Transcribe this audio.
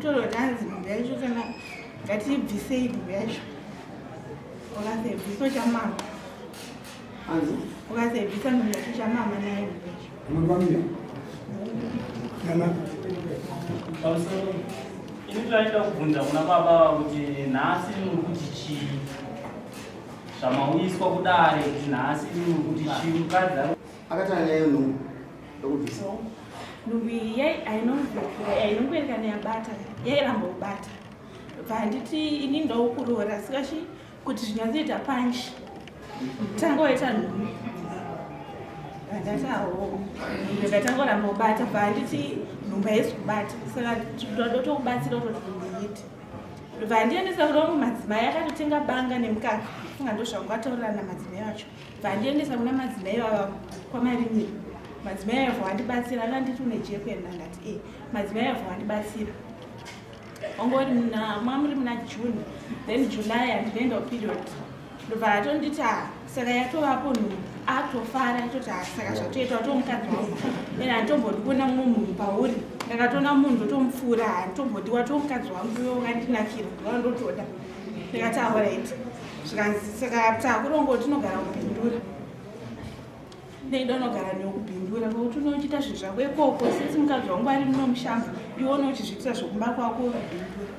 Ndikutaura kuti hanzi nhumbu yacho kana ngatiibvisei nhumbu yacho. Ukasaibvisa uchamama. Hanzi? Ukasaibvisa nhumbu yacho uchamama nayo nhumbu yacho. Unobamira. Kana Pamusoro, ini ndaida kubvunza kuna baba kuti nhasi muri kuti chii zvamauyiswa kudare kuti nhasi muri kuti chii mukadzi ari akatanga nyaya yenhumbu yokubvisa. Nhumbu iyi ainongoerekana yabata yairamba kubata. Bva handiti ini ndokuroora saka chi kuti zvinyatsoita panchi tanga waita nhumbu. Ndati awo ndikatangoramba kubata bva handiti nhumbu haisi kubata saka ndotokubatsira kutoti nhumbu iite. Bva handiendesa kuna vamwe madzimai akatotenga banga nemukaka funga ndozvangwataurirana namadzimai acho. Vandiendesa kuna madzimai vava kwamarimiro. Madzimai avo vandibatsira akanditi une jeko here ndangati e madzimai avo vandibatsira. Ongori muna mamuri muna June then July handinoenda kuperiod. Ndobva atonditi ah saka yatovapo nhumbu akutofara itoti ah saka zvatoita watoo mukadzi wangu ende handitombodi kuona mumwe munhu pauri ndakatoona munhu ndotomupfuura handitombodi watoo mukadzi wangu iwe wakandinakira ndowandotoda ndikati ahoraiti zvikanzi saka takurongo tinogara kubhindura ndei ndonogara newe kubhindura kwekuti unochiita zvinhu zvako ikoko since mukadzi wangu ari muno mushamba iwe unochizviitira zvokumba kwako kubhindura.